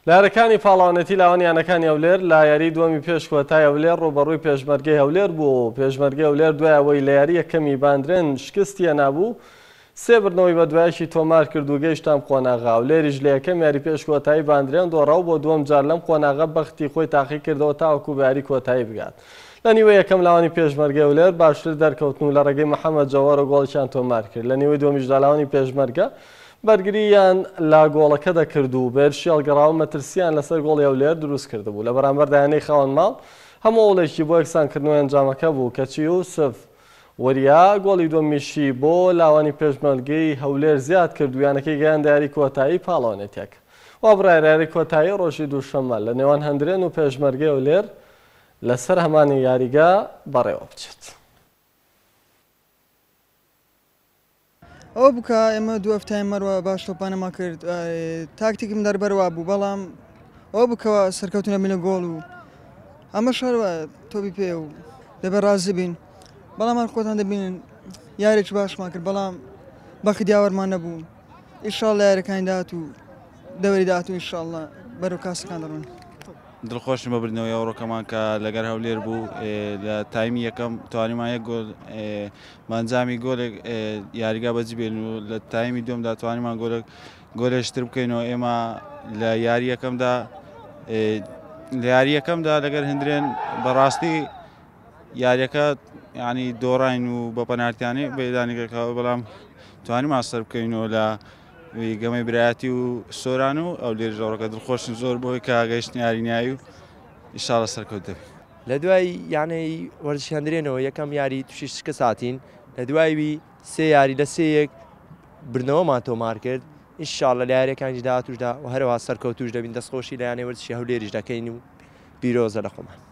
لە یاریەکانی پاڵەوانێتی لاوان یانەکانی هەولێر لە یاری دووەمی پێش کۆتای هەولێر ڕووبەڕووی پێشمەرگەی هەولێر بوو و پێشمەرگەی هەولێر دوای ئەوەی لە یاری یەکەمی باندرێن شکستی هێنابوو سێ بردنەوەی بەدوایەکی تۆمار کرد و گەیشتە ئەم قۆناغە. هەولێریش لە یەکەم یاری پێش کۆتایی باندرێن دۆڕا و بۆ دووەم جار لەم قۆناغە بەختی خۆی تاقی کردەوە تاوەکو بە یاری کۆتایی بگات. لە نیوەی یەکەم لاوانی پێشمەرگەی هەولێر باشتر دەرکەوتن و لە ڕێگەی محەمەد جەوهەرەوە گۆڵێکیان تۆمار کرد. لە نیوەی دووەمیشدا لاوانی پێشمەرگە بەرگرییان لە گۆڵەکە دەکرد و بە هێرشی هەڵگەڕاوە مەترسییان لەسەر گۆڵی هەولێر دروست کردبوو. لە بەرامبەردا یانەی خاوەن ماڵ هەموو هەوڵێکی بۆ یەکسانکردنەوەی ئەنجامەکە بوو، کەچی یوسف وریا گۆڵی دووەمیشی بۆ لاوانی پێشمەرگەی هەولێر زیاد کرد و یانەکەی گەیاندە یاری کۆتایی پاڵەوانێتیەکە. وا بڕیارە یاری کۆتایی ڕۆژی دووشەممە لە نێوان هەندرێن و پێشمەرگەی هەولێر لەسەر هەمان یاریگا بەڕێوەبچێت. ئەوە بوو کە ئێمە دوو ئەفتایم مەروە باش تۆپانەمان کرد تاکتیکم دەربەر وا بوو بەڵام ئەوە بکەوە سەرکەوتنە بینە گۆڵ و ئەمە شەروە تۆپی پێ و دەبێت ڕازی بین بەڵام هەر خۆتان دەبینن یارێکی باشمان کرد بەڵام بەخت یاوەرمان نەبوو ئیشاڵ لە یاریەکانی داهاتوو دەوری داهاتوو ئینشاءاللە بەرەو کاسەکان دەڕۆین. دڵخۆشم بە بردنەوەی ئەوڕۆکەمان کە لەگەر هەولێر بوو لە تایمی یەکەم توانیمان یەک گۆل بە ئەنجامی گۆلێک یاریگا بەجی بێن و لە تایمی دووەمدا توانیمان گۆلێک گۆلێشتر بکەینەوە ئێمە لە یاری یەکەمدا لە یاری یەکەمدا لەگەر هندرێن بەڕاستی یاریەکە ینی دۆڕین و بە پەنارتیانی بەدانیگەکە بەڵام توانیمان سەر بکەینەوە لە گەمەی برایەتی و سۆران و ئەو لێر ژەڕەکە دڵخۆشن زۆر بۆی کە گەیشتن یارینایی و ئیشاڵە سەرکەوت دەبێت. لە دوای یانەی وەرزشی هەندرێنەوە یەکەم یاری تووشی شکست هاتین لە دوایوی سێ یاری لە سێ یەک بردنەوەمان تۆمار کرد ئینشاءاللە لە یاریەکانیش داهاتووشدا و هەروەها سەرکەوتووش دەبین دەستخۆشی لە یانەی وەرزشی هەولێریش دەکەین و پیرۆزە لە خۆمان.